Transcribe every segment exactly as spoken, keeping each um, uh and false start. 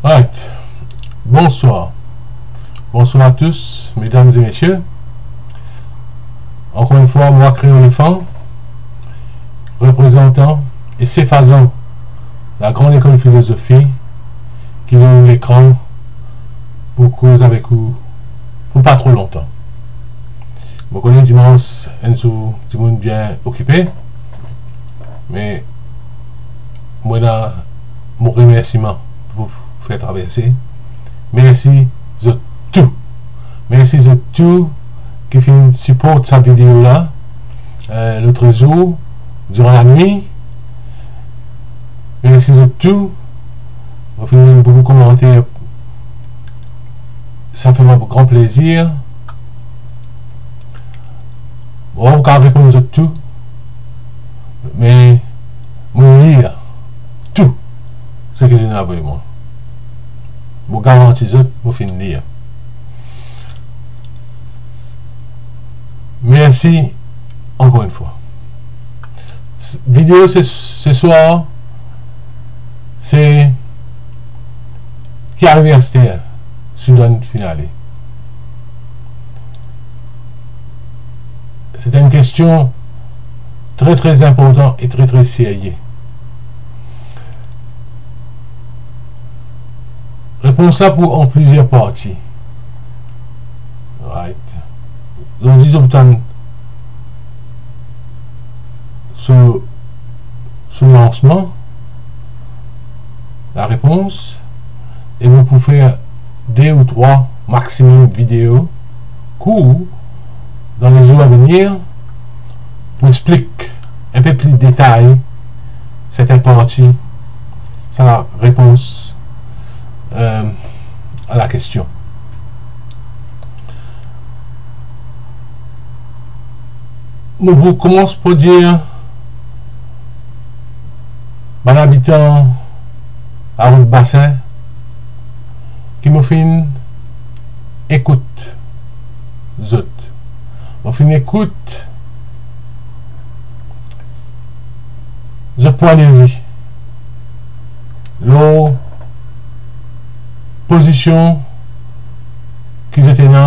Right. Bonsoir. Bonsoir à tous, mesdames et messieurs. Encore une fois, moi, Créole Enfant, représentant et sympatizan la Grande École de Philosophie, ki lor lekran pou koz avek ou pou pa tro lontan. Mo kone dimans enn zour dimoun bien okipe, me mo ena mo remersiman pou fer traverse. Mersi zot tou. Mersi zot tou ki finn siport sa video la, eh, lot zour, diran lanwit. Mersi zot tou. Mo finn gagn boukou komanter. Sa fer mwa gran plezir. Mo pa pou kapav reponn zot tou, me mo lir tou seki zot inn avoy mwa. Mo garanti zot, mo finn lir. Mersi ankor enn fwa. S-, video se, se swar, se ki arive aster, Soudan finn ale. Se enn kestion tre, tre inportan e tre, tre serye. Repons la pou an plizier parti. Right. Zordi, zot pou tann so, so lansman, larepons, e mo pou fer de ou trwa maximum video kour dan lezour avenir pou explik enn pe pli detay sertin parti sa larepons, eh, a lakestion. Mo pou koumans par dir bann abitan Larout Basin ki mo finn ekout zot. Mo finn ekout zot pwin de vi lor pozision ki zot ena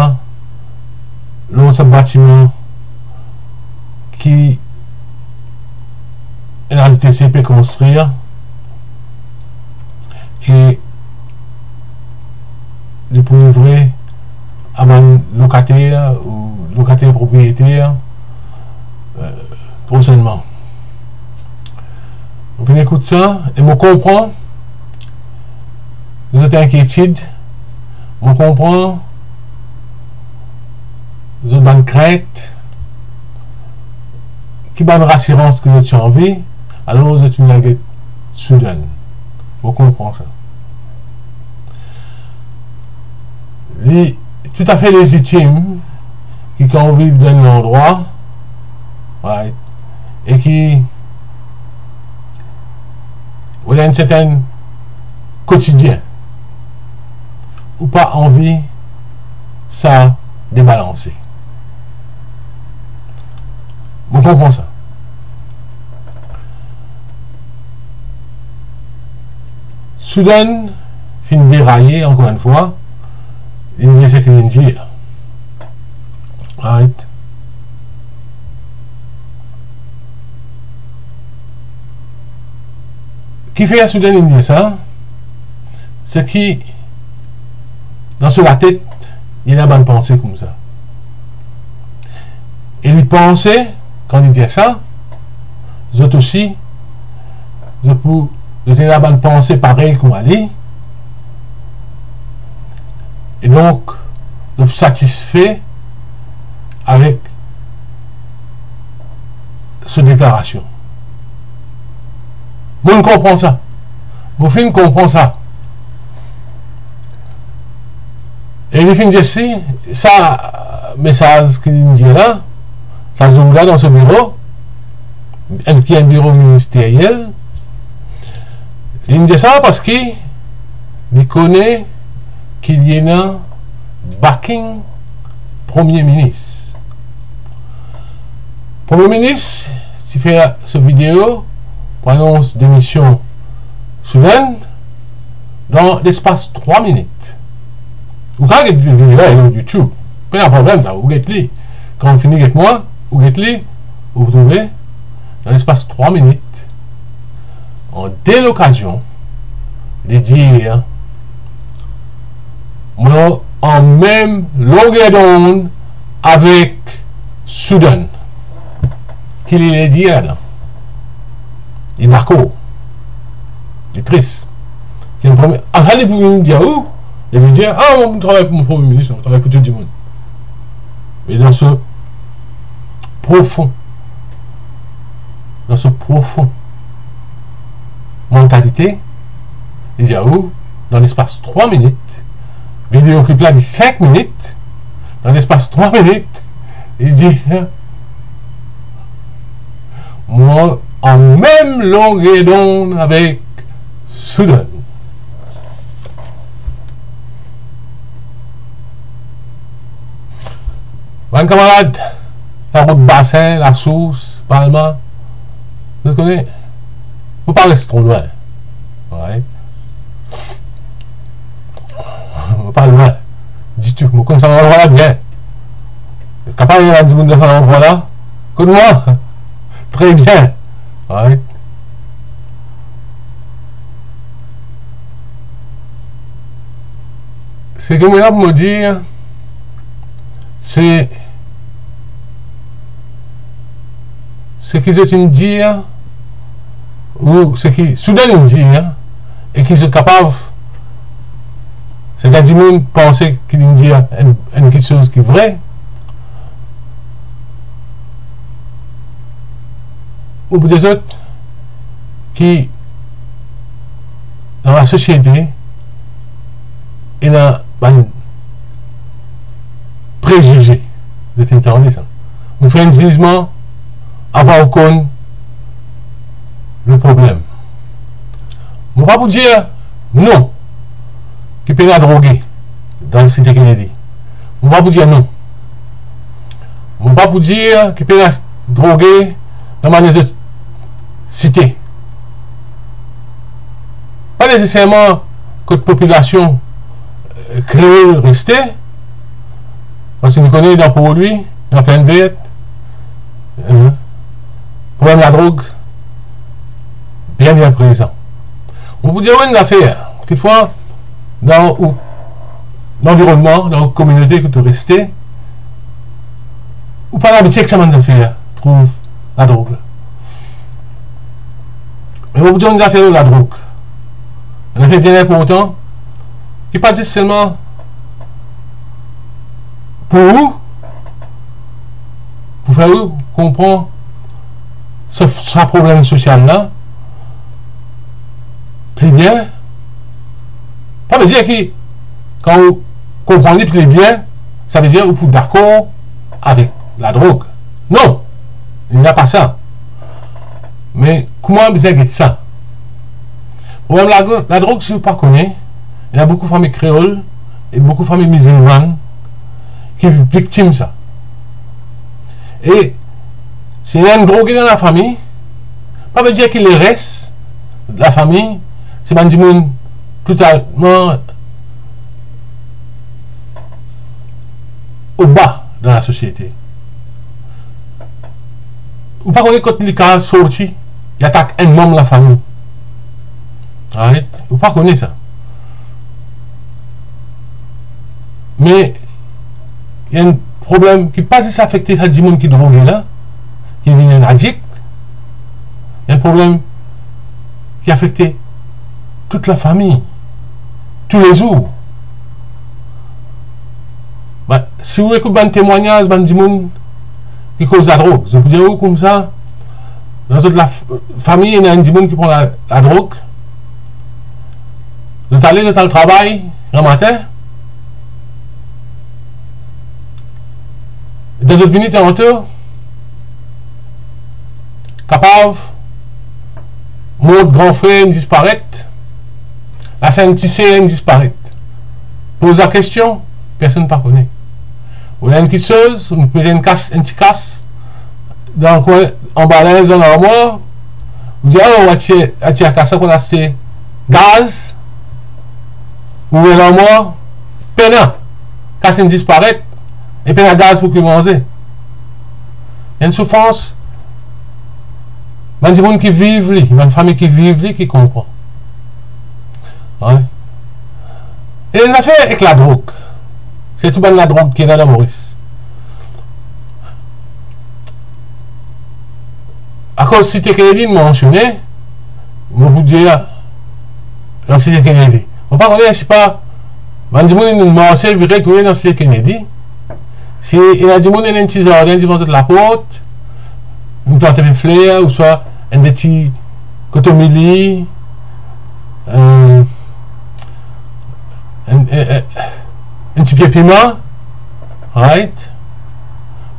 lor sa batiman ki L H D C pe konstrir e li pou livre a bann lokater ou lokater propriyeter, eh, prosennman. Mo finn ekout sa e mo konpran zot inkietid, mo konpran zot bann krint, ki bann rasirans ki zot ti anvi, alor zot vinn al get Soudan. Mo konpran sa. Li toutafe lezitim ki kan ou viv dan enn landrwa, right, e ki ou ena enn sertin kotidien, ou pa anvi sa debalanse. Mo konpran sa. Soudan finn deraye ankor enn fwa, li dir seki li dir. Right. Kifer Soudan inn dir sa? Seki dan so latet, li ena bann panse koumsa. E li panse, kan li dir sa, zot osi, zot pou, zot ena bann panse parey kouma li. E donk, zot satisfe avek so deklarasion. Mo konpran sa. Mo finn konpran sa. E li finn dir si, sa mesaz ki li dir la, sa zour la dan so biro, enn ki enn biro ministeriel, li dir sa parski li kone ki li ena backing Premie Minis. Premie Minis ti fer so video pou anons demision Soudan, dan lespas trwa minit. Ou kapav get video la lor YouTube. Pena problem sa, ou get li. Kan ou fini get mwa, ou get li, ou trouve, dan lespas trwa minit, an de lokazion, li dir, mwa an mem longer dond avek Soudan. Ki li le dir la? Li dakor. Li tris. Ki enn problem. Apre li pou vinn dir ou, e li dir, "Ah, mwa, mo travay pou mo Premie Minis, mo travay pou tou dimoun." Me dan so profon, dan so profon mantalite, li dir ou, dan lespas trwa minit, video clip la li sink minit, dan lespas trwa minit, li dir, "Mwa an mem longer dond avek Soudan." Bann kamarad, larout Basin, Lasours, Palma, zot kone, mo pa res tro lwin. Right? Mo pa lwin ditou. Mo konn sa landrwa la bien. Kapav ena dimoun dan sa landrwa la kot mwa. Tre bien. Right? Seki mo ena pou mo dir, se, seki zot inn dir, ou seki Soudan inn dir, e ki zot kapav, seki dimoun panse ki linn dir enn, enn kiksoz ki vre, ou pou dir zot ki dan lasosiete, ena bann prezize. Zot inn tande sa? Ou fer enn zizman avan ou konn le problem. Mo pa pou dir non ki pena droge dan Site Kennedy. Mo pa pou dir non. Mo pa pou dir ki pena droge dan bann lezot site. Pa neseserman kot popilasion, eh, kreol reste, parski nou kone dan Porlwi, dan Plaine Verte, eh, problem ladrog bien, bien prezan. Mo pou dir ou enn zafer, kikfwa, dan ou lanvironnman, dan ou kominote kot ou reste, ou pa abitie ek sa bann zafer, trouv ladrog la. Me mo pou dir enn zafer lor ladrog. Enn zafer bien inportan, ki pa zis selman pou ou, pou fer ou konpran sa, sa problem sosial la pli bien. Pa ve dir ki, kan ou konpran li pli bien, sa ve dir ou pou dakor avek ladrog. Non, li napa sa. Me kouma bizin get sa? Problem la, ladrog, si ou pa kone, ena boukou fami kreol e boukou fami mizilman ki viktim sa. E si ena enn droge dan lafami, pa ve dir ki leres lafami se bann dimoun totalman oba dan lasosiete. Ou pa kone kot li kapav sorti, li atak enn manm lafami. Right? Ou pa kone sa. Me ena enn problem ki pa zis afekte sa dimoun ki droge la, ki vinn enn adikt, ena enn problem ki afekte tou lafami, toulezour. Ba, si ou ekout bann temwagnaz bann dimoun ki koz ladrog, zot pou dir ou koumsa, dan zot laf-, fami, ena enn dimoun ki pran la-, ladrog, zot ale, zot al travay gramatin, dan zot vini tanto, kapav mont gran frer inn disparet, lasenn ti ser inn disparet. Poz la kestion, personn pa kone. Ou ena enn kiksoz, ou met enn kas, enn ti kas dan kwin, anba linz, dan larmwar, ou dir, "Oh, atir, atir kas la pou aste gaz." Nouvel armwar, pena, kas inn disparet, e pena gaz pou ki manze. Enn soufrans, bann dimoun ki viv li, bann fami ki viv li, ki konpran. Wi. E enn zafer ek ladrog. Sirtou bann ladrog ki ena dan Moris. Akoz Site Kennedy inn mansione, mo pou dir, dan Site Kennedy. Mo pa kone si pa bann dimoun inn marse, vire, tourne dan Site Kennedy. Si ena dimoun ena enn ti zardin devan zot laport, inn plant enn fler, ouswa enn de ti kotomili, euh, enn, enn, enn, enn ti pie piman, right?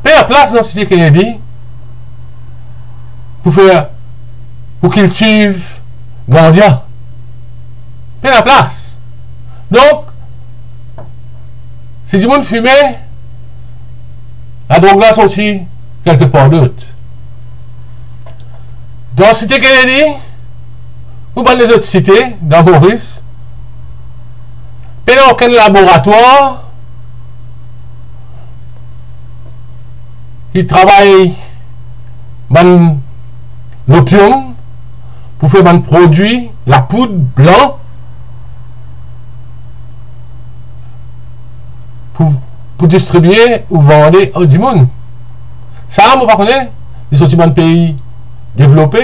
Pena plas dan Site Kennedy pou fer, pou kiltiv grandia. Pena plas. Donk, si dimoun fime, ladrog la sorti kelke par dot. Dan Site Kennedy, ou bann lezot site dan Moris, pena okenn laboratwar ki travay bann lopiom pou fer bann prodwi, lapoud blan, pou, pou distribie ou vande ar dimoun. Sa, mo pa kone, li sorti bann pei devlope,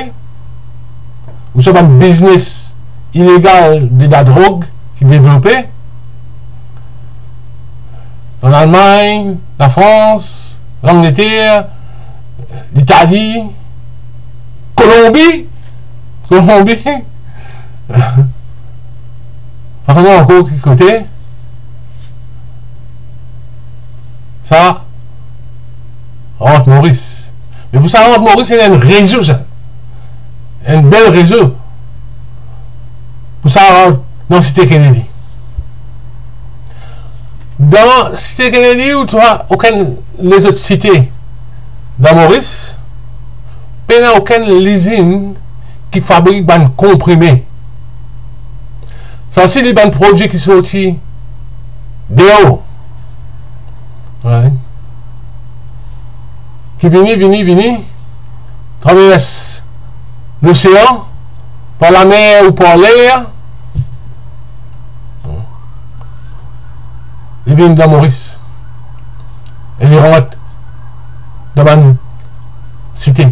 ouswa bann biznes ilegal de ladrog ki devlope. An Almagn, Lafrans, Langleter, Litali, Kolonbi, Kolonbi. Pa kone ankor ki kote. Sa rant Moris. Me pou sa rant Moris, ena enn rezo sa. Enn bel rezo. Pou sa rant dan Site Kennedy. Dan Site Kennedy, ou trouv okenn lezot site dan Moris, pena okenn lizinn ki fabrik bann konprime. Sa osi, li bann prodwi ki sorti deor. Wi. Ki vini, vini, vini, travers losean, par lamer ou par ler, li vinn dan Moris. E li rant dan bann site.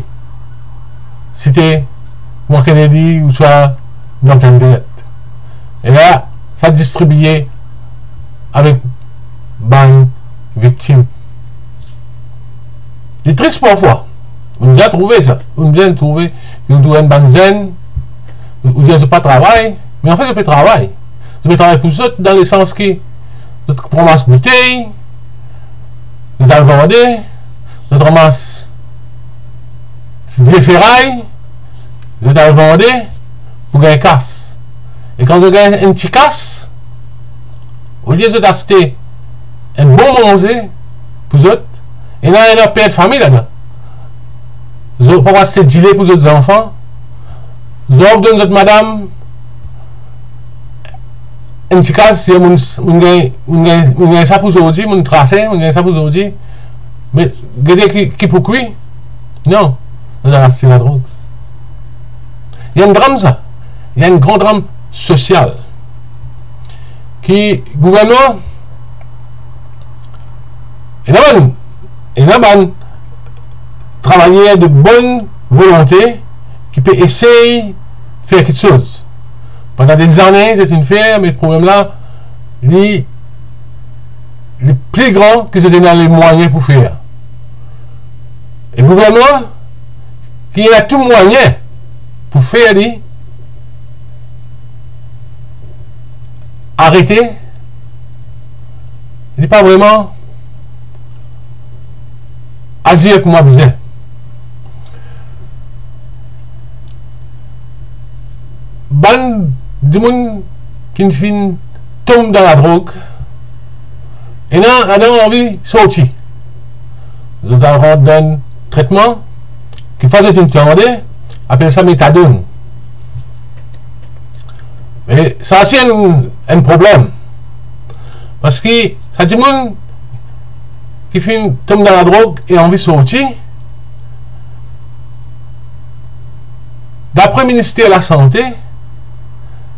Site, kouma Kennedy, ouswa dan Plaine Verte. E la, sa distribie avek bann viktim. Li tris parfwa. Ou bien trouve sa. Ou bien trouve, ou trouve enn bann zenn, ou bien zot pa travay, me anfet zot pe travay. Zot pe travay pou zot, dan lesans ki zot ramas boutey, zot al vande, zot ramas vie feray, zot al vande pou gagn kas. E kan zot gagn enn ti kas, olie zot aste enn bon manze pou zot, ena, ena per de fami ladan. Zot pa aste dile pou zot zanfan. Zot donn zot madam enn ti kas, si mo, mo gagn, mo gagn, mo gagn sa pou zordi, mo trase, mo gagn sa pou zordi. Me gete ki, ki pou kwi. Non, zot al aste ladrog. Li enn dram sa. Li enn gran dram sosial. Ki gouvernman, ena bann, ena bann travayer de bonn volonte ki pe esey fer kiksoz. Pandan dezane, zot inn fer, me problem la, li, li pli gran ki zot ena lemwayin pou fer. E gouvernman, ki ena tou mwayin pou fer li arete, li pa vreman azir kouma bizin. Bann dimoun ki finn tom dan ladrog, ena, ena anvi sorti. Zot al rant dan tretman, ki fwa zot inn tande, apel sa metadone. E sa osi enn, enn problem. Parski sa dimoun ki finn tom dan ladrog e anvi sorti, dapre Minister Lasante,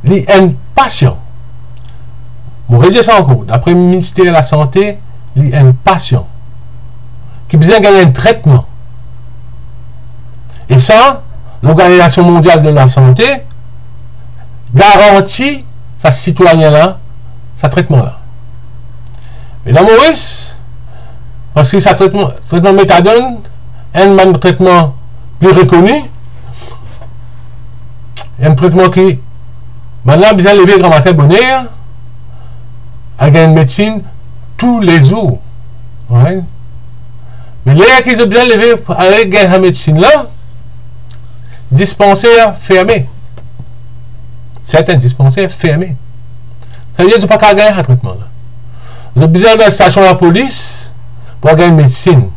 li enn pasian. Mo redir sa ankor, dapre Minister Lasante, li enn pasian ki bizin gagn enn tretman. E sa, Lorganizasion Mondial de Lasante garanti sa sitwayin la sa tretman la. Me dan Moris, parski sa tretman, tretman metadone, enn bann tretman pli rekoni, enn tretman ki bann la bizin leve gramatin boner, al gagn medsin toulezour. Right? Me ler ki zot bizin leve, al gagn sa medsin la, dispanser ferme. Sertin dispanser ferme. Savedir zot pa kapav gagn sa tretman la. Zot bizin al dan stasion lapolis pou al gagn medsin.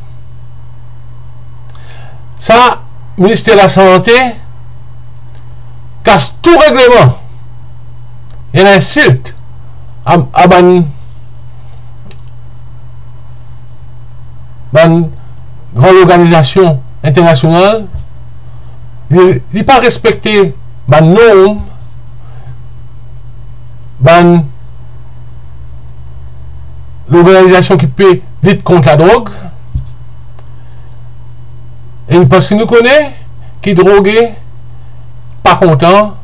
Sa, Minister Lasante kas tou regleman. Li enn insilt a, a bann, bann gran lorganizasion internasional. Li, li pa respekte bann norm, bann lorganizasion ki pe lit kont ladrog. E parski nou kone ki droge pa kontan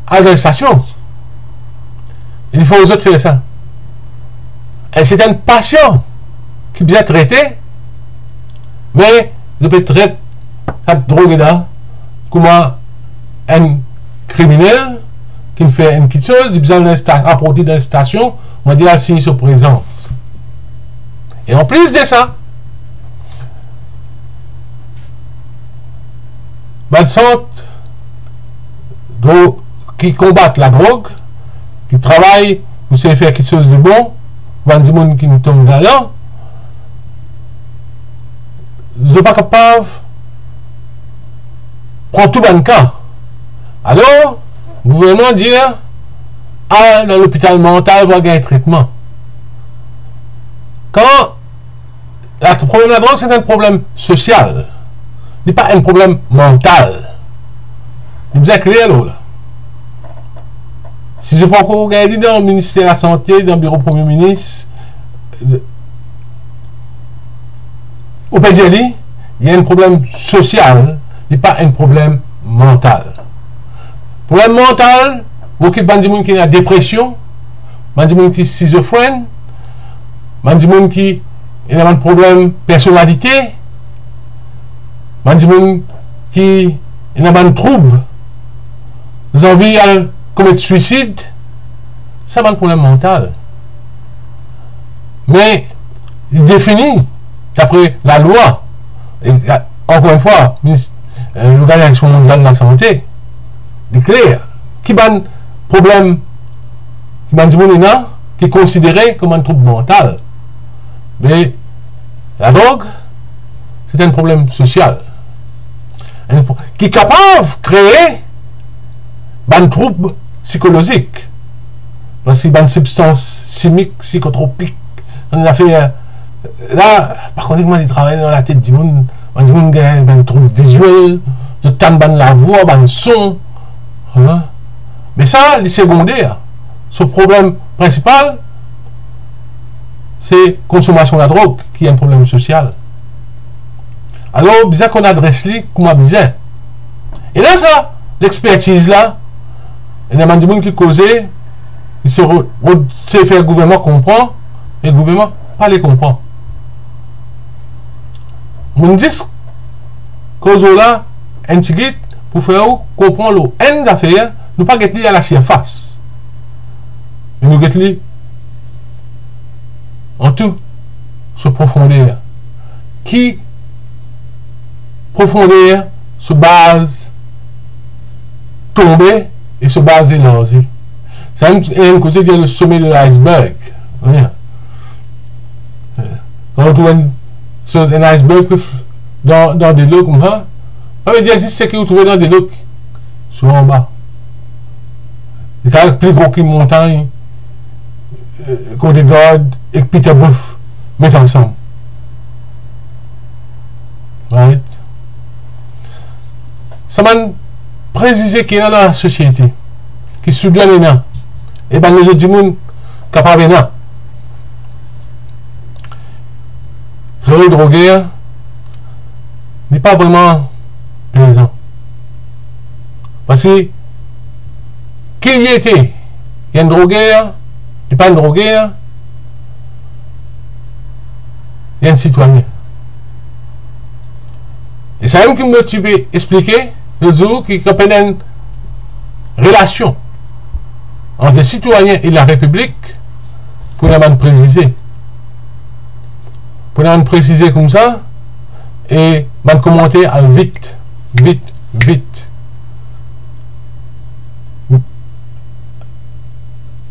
al dan stasion. E li fer zot fer sa. E se enn pasian ki bizin trete, me zot pe tret sa drog la kouma enn kriminel ki fer enn kiksoz, li bizin al dan sta-, aporte dan stasion, mo dir al sign so prezans. E anplis de sa, bann sant dro-, ki konbat ladrog, ki travay pou sey fer kiksoz de bon, bann dimoun ki nou tom ladan, zot pa kapav pran tou bann ka. Alor, gouvernman dir, al dan lopital mantal pou al gagn tretman. Kan la, problem ladrog, se enn problem sosial. Li pa enn problem mantal. Nou bizin kler lor la. Si zot pankor gagn li dan Minister Lasante, dan biro Premie Minis, ou pe dir li, li enn problem sosial, li pa enn problem mantal. Problem mantal, ou okip bann dimoun ki ena depresion, bann dimoun ki sizofrenn, bann dimoun ki ena bann problem personalite, bann dimoun ki ena bann troub, zot anvi al komet swisid, sa bann problem mantal. Me li defini dapre lalwa, e, ankor enn fwa, minis-, e, Lorganizasion Mondial Lasante, li kler, ki bann problem ki bann dimoun ena, ki konsidere kouma enn troub mantal. Me ladrog, se enn problem sosial. Enn pro-, ki kapav kree bann troub psikolozik. Parski bann sibstans simik, psikotropik, bann zafer la, pa kone kouma li travay dan latet dimoun, bann dimoun gagn bann troub viziel, zot tann bann lavwa, bann son, hein? Me sa, li segonde. So problem prinsipal, se konsomasion ladrog, ki enn problem sosial. Alor, bizin konn adres li kouma bizin. E la sa, lexpertiz la, ena bann dimoun ki koze, li se ro-, ro-, se fer gouvernman konpran, e gouvernman pa le konpran. Mo zis koz la enn tigit pou fer ou konpran lor enn zafer, nou pa get li a lasirfas. Me nou get li an tou so profonder. Ki profonder so baz tonbe e so baz elarzi. Sa enn, enn kote dir le sommet de l'iceberg. Kan ou trouv enn, so, enn iceberg ki f-, dan, dan delo koumsa, pa ve dir zis seki ou trouve dan delo ki sou anba. Li kapav pli gro ki montagn, eh, Corps des Gardes ek Peter Both met ansam. Right? Sa bann prezize ki ena dan lasosiete, ki soudan ena, e bann lezot dimoun kapav ena. Rol droger, li pa vreman plezan. Parski ki li ete, li enn droger, li pa enn droger, li enn sitwayin. E samem ki mo ti pe explike lot zour, ki kan pena enn relasion ant sitwayin e larepiblik, pou ena bann prezize. Pou ena bann prezize koumsa, e bann komanter al vit, vit, vit.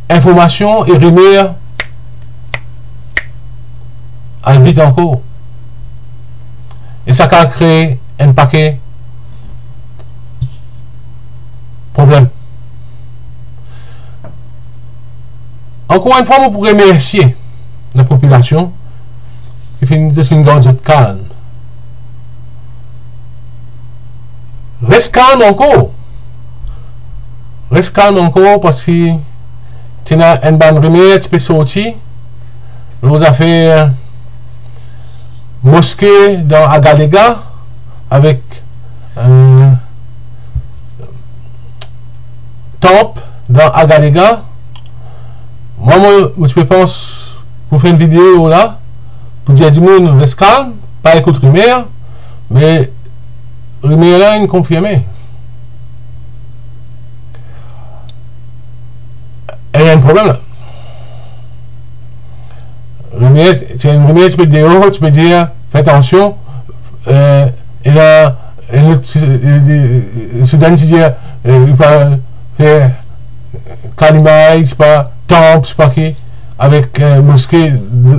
Informasion e rimer al vit ankor. E sa kapav kree enn pake problem. Ankor enn fwa, mo pou remersie lapopilasion ki finn, finn gard zot kalm. Res kalm ankor. Res kalm ankor, parski ti ena enn bann rimer ti pe sorti lor zafer moske dan Agalega avek, eh, tanp dan Agalega. Mwa, mo, mo ti pe pans pou fer enn video la, pou dir dimoun res kalm, pa ekout rimer, me rimer la inn konfirme. E ena enn problem la. Rimer, ti enn rimer ti pe deor, ti pe dir, fer atansion, eh, ena, ena, eh, eh, soudan ti dir, eh, li pa fer kalimay, sepa tanp, sepa ki, avek, eh, moske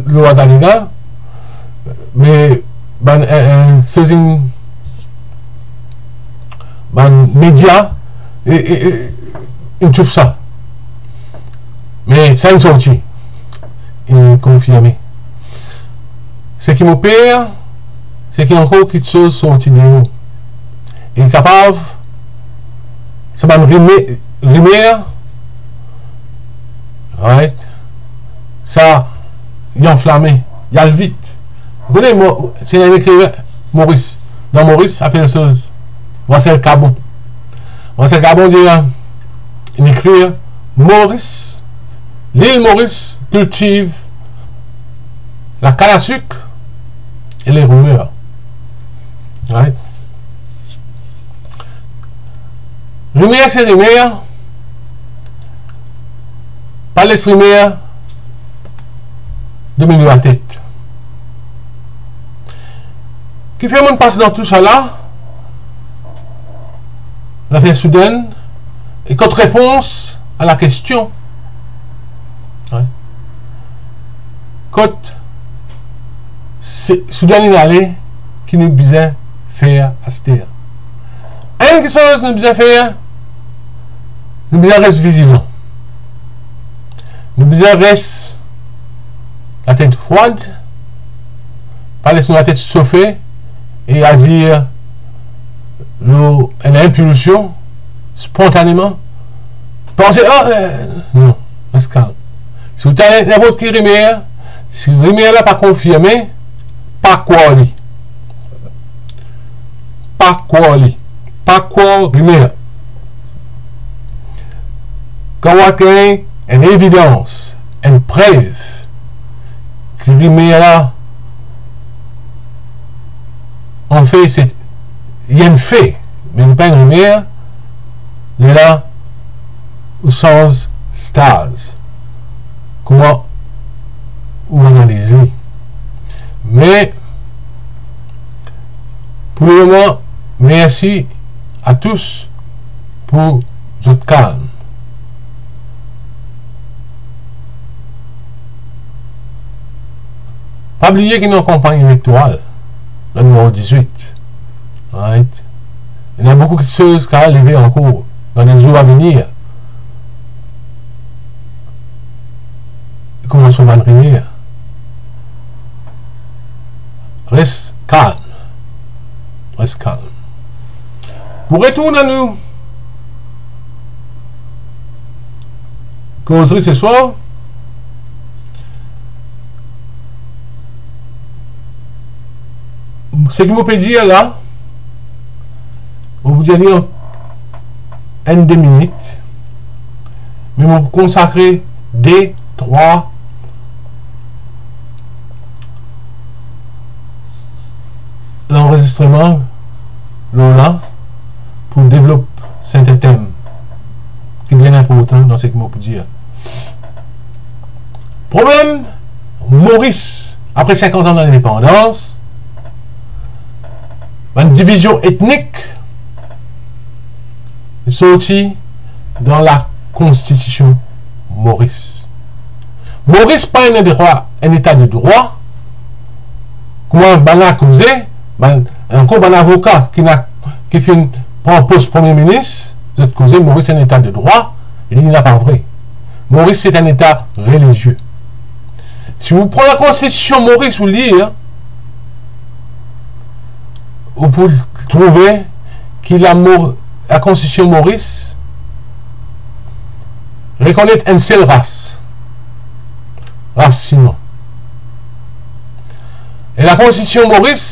lor Agalega, me bann, eh, eh, sezin, bann media, e, e, e, inn trouv sa. Me sa inn sorti, inn konfirme. Seki mo per, seki ankor kiksoz sorti deor. E kapav, sa bann rime-, rimer, right? Sa, li anflame, li al vit. Ou kone, mo-, ti ena enn ekriven Moris. Dan Moris, apel soz Marcel Cabon. Marcel Cabon dir, li ekrir, Moris, lil Moris kiltiv lakann a sik e le rimer. Right? Rimer se rimer, pa les rimer domin latet. Kifer mo'nn pas dan tou sala, zafer soudan, e kot repons a lakestion, wi, kot se, soudan inn ale, ki nou bizin fer aster? Enn kiksoz nou bizin fer, nou bizin res vizilan. Nou bizin res latet frwad, pa les nou latet sofe e azir lor enn inpilsion spontaneman. Panse, "Ah, eh," non, res kalm. Si ou tande ninport ki rimer, si rimer la pa konfirme, pa krwar li. Pa krwar li. Pa krwar rimer. Kan ou gagn enn evidans, enn prev ki rimer la, anfet, se, li enn fe, me li pa enn rimer, lerla ou sanz staz. Kouma ou analiz li. Me, pou lemoman, mersi a tous pou zot kalm. Pa bliye ki nou an kanpagn elektoral, dan nimero dizwit. Right? Ena boukou kiksoz ki kapav leve ankor dan lezour avenir. Kouma so bann rimier. Res kalm. Res kalm. Pou retourn a nou kozri seswar, seki mo pe dir la, mo pou dir li an enn de minit, me mo pou konsakre de, trwa lanrezistreman lor la pou devlop serten tem ki bien inportan dan seki mo pou dir. Problem Moris, apre sinkant an lindepandans, bann divizion etnik sorti dan Lakonstitision Moris. Moris pa enn drwa, enn eta de drwa, kouma bann la koze, bann, ankor bann avoka ki na, ki finn pran pos premie minis, zot koze Moris enn eta de drwa, li napa vre. Moris se enn eta relizie. Si ou pran Lakonstitision Moris, ou lir, ou pou trouve ki la Mo-, Lakonstitision Moris rekonet enn sel ras, ras sinwa. E Lakonstitision Moris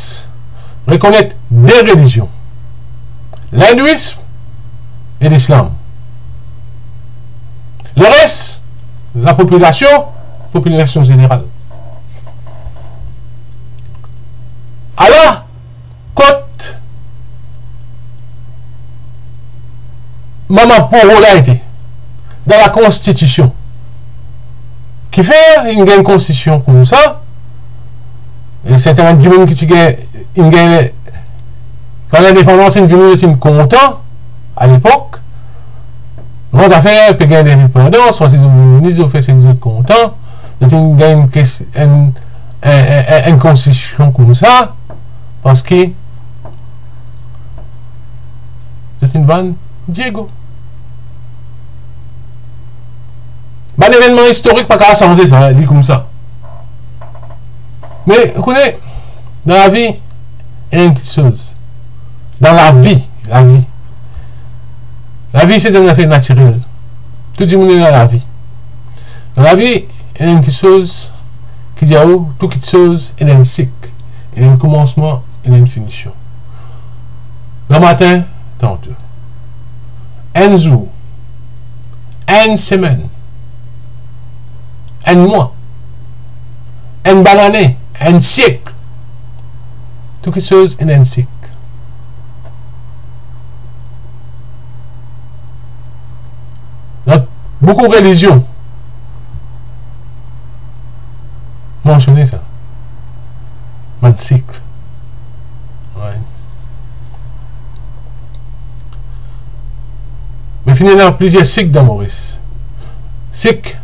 rekonet de relizion, lindouism e lislam. Leres, lapopilasion, popilasion zeneral. Ala kot mama poro la ete dan Lakonstitision. Kifer inn gagn konstitision koumsa? E serten dimoun ki ti gagn, inn gagn, kan lindepandans inn vini, zot inn kontan, alepok, gran zafer, pe gagn lindepandans, Fransiz vini, zot fer seki zot kontan, zot inn gagn enn kes-, enn, enn, enn, enn konstitision koumsa, parski zot inn vann Diego. Bann evennman istorik pa kapav sanze sa, li koumsa. Me, ou kone, dan lavi, ena enn kiksoz. Dan lavi, lavi. Lavi, se enn zafer natirel. Tou dimoun ena lavi. Dan lavi, ena enn kiksoz ki dir ou, tou kiksoz ena enn sik, ena enn koumansman, ena enn finision. Gramatin tanto. Enn zour, enn semenn, enn mwa, enn bann ane, enn siek. Tou kiksoz ena enn sik. Dan boukou relizion mansione sa, bann sik. Wi. Me finn ena plizier sik dan Moris. Sik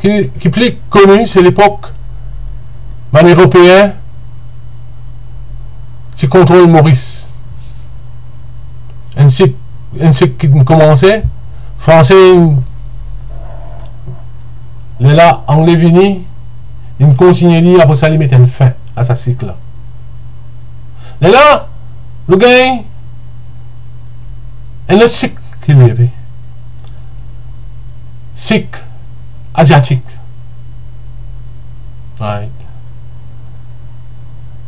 ki, ki pli koni, se lepok bann Eropeen ti kontrol Moris. Enn sik, enn sik ki komanse, Franse, lerla Angle vini, inn kontinie li, apre sa li met enn fin a sa sik la. Lerla, nou gagn enn lot sik ki leve. Sik aziatik. Right.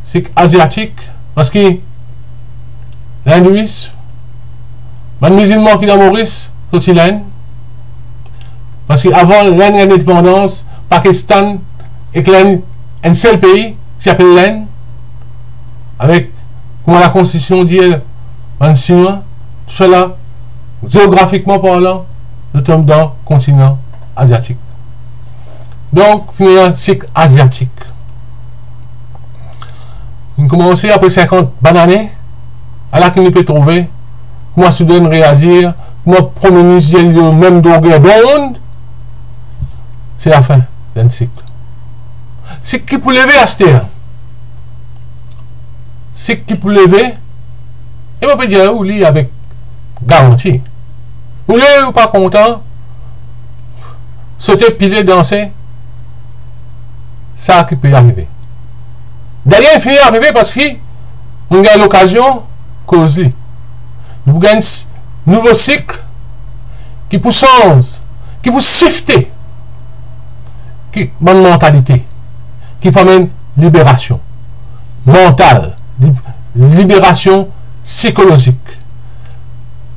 Sik aziatik, parski lindouis, bann mizilman ki dan Moris, sorti Lenn. Parski avan Lenn gagn lindepandans, Pakistan ek Lenn, enn sel pei, ti apel Lenn, avek, kouma lakonstision dir, bann Sinwa, tousala, zeografikman parlan, nou tom dan kontinan aziatik. Donk, finn ena sik aziatik. Inn koumanse apre sinkant bann ane, ala ki nou pe trouve, kouma Soudan reazir, kouma Premie Minis dir li mem droger dond, se lafin enn sik. Sik ki pou leve aster. Sik ki pou leve, e mo pe dir ou li avek garanti. Ou le ou pa kontan, sote, pile, danse, sa ki pe arive. Dayere, li fini arive parski nou gagn lokazion koz li. Nou pou gagn s-, nouvo sik ki pou sanz, ki pou sifte, ki bann mantalite, ki pou amenn liberasion mantal, li-, liberasion sikolozik,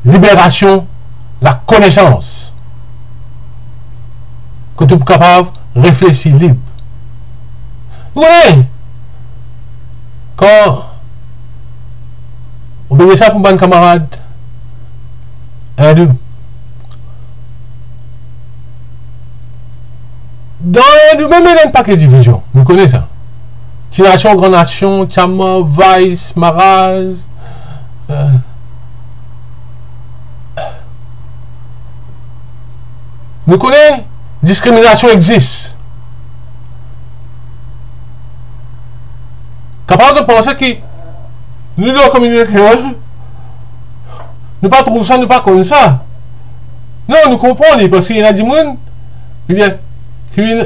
liberasion lakonesans, kot ou pou kapav reflesi lib. Ou kone, kan ou pe dir sa pou bann kamarad indou, dan nou mem ena enn pake divizion, nou kone sa. Ti nasion, gran nasion, Tiama, Vais, Maraz, eh, nou kone diskriminasion existe. Kapav zot panse ki nou dan kominote kreol, nou pa trouv sa, nou pa konn sa. Non, nou konpran li, parski ena dimoun, ki dir, ki vinn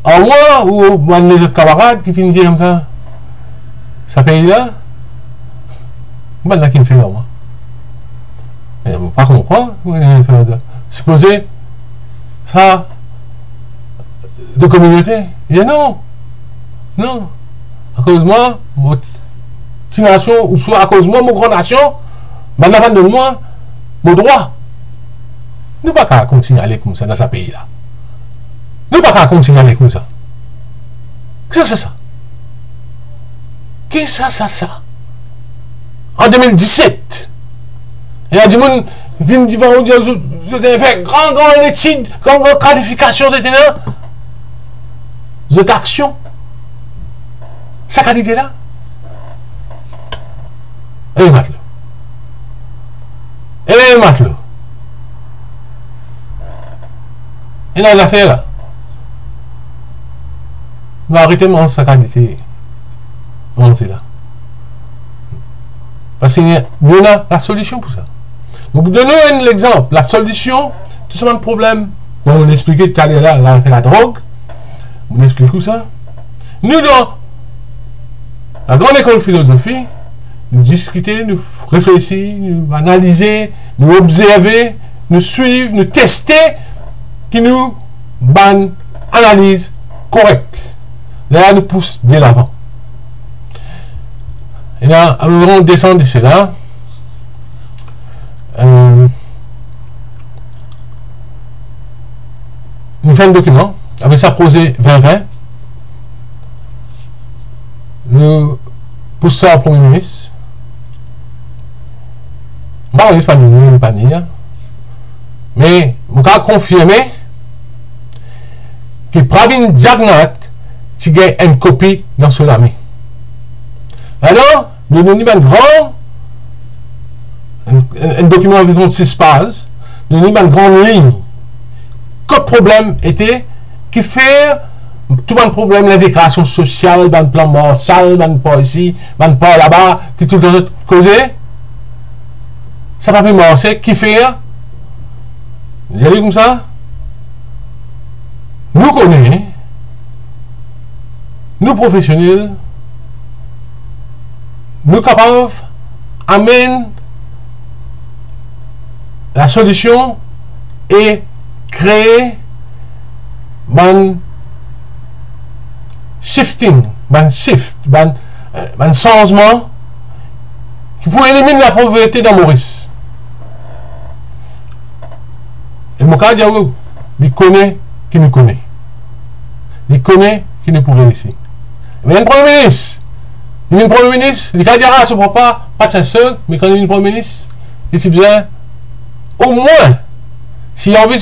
ar mwa ou bann lezot kamarad ki finn dir koumsa, sa pei la, bann la ki finn fer ar mwa. Me mo pa konpran, kouma li fer sa. Sipoze sa de kominote. Li dir non. Non. Akoz mwa, mo ti nasion, ouswa akoz mwa, mo gran nasion, bann la pa donn mwa mo drwa. Nou pa kapav kontign ale koumsa dan sa pei la. Nou pa kapav kontign ale koumsa. Ki sa, sa, sa? Ki sa, sa, sa? An de mil diset, ena dimoun vinn divan ou, dir zot, zot inn fer gran, gran letid, gran, gran kalifikasion, et cetera. Zot aksion, sa kalite la. E matlo. E matlo. Ena zafer la. Nou arete manz sa kalite manze la. Parski nou ena lasolision pou sa. Mo pou donn ou enn lexanp. Lasolision, tou sa bann problem, bon, mo explike taler la, la, avek ladrog, mo explike ou sa. Nou, dan lagrand lekol filozofi, nou diskite, nou reflesi, nou analize, nou obzerve, nou swiv, nou teste, ki nou bann analiz korek. Lerla nou pous delavan. Ena, avan nou desann de sela, eh, nou fer enn dokiman, apel sa proze vin vin. Nou pous sa Premie Minis. Mo pa kone si li pa ni, li pa ni, me mo kapav konfirme ki Pravin Jagannath ti gagn enn kopi dan so lame. Alor, nou donn li bann gran, enn, enn, enn dokiman ki kont sis paz, nou donn li bann gran lign. Kot problem ete, kifer tou bann problem lintegrasion sosial, bann plan Marshall, bann par isi, bann par laba, ki toultan zot koze, sa pa pe marse, kifer? Zot dir koumsa, nou kone, nou profesionel, nou kapav amenn lasolision e kree bann shifting, bann shift, bann, eh, bann sanzman ki pou eliminn lapovrete dan Moris. E mo kapav dir ou, li kone ki nou kone. Li kone ki nou pou reisi. Me enn Premie Minis, li vinn Premie Minis, li kapav dir, ah, so papa pa ti enn sel, me kan li vinn Premie Minis, li ti bizin omwin, si li anvi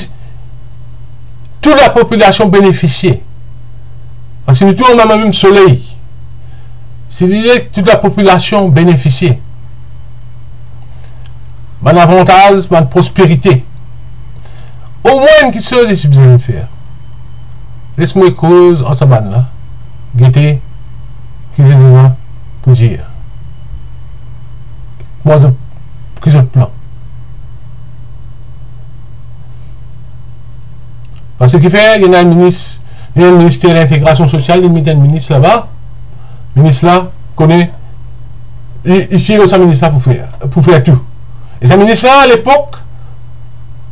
tou lapopilasion benefisie, parski nou tou anba mem soley, si li le tou lapopilasion benefisie bann avantaz, bann prosperite, omwin enn kiksoz li ti bizin fer. Les mo koz ar sa bann la, gete ki zot ena pou dir. Kouma zot, ki zot plan? Parski kifer ena enn minis Enn minister lintegrasion sosial, li met enn minis laba. Minis la kone, li, li fie lor sa minis la pou fer, pou fer tou. E sa minis la, alepok,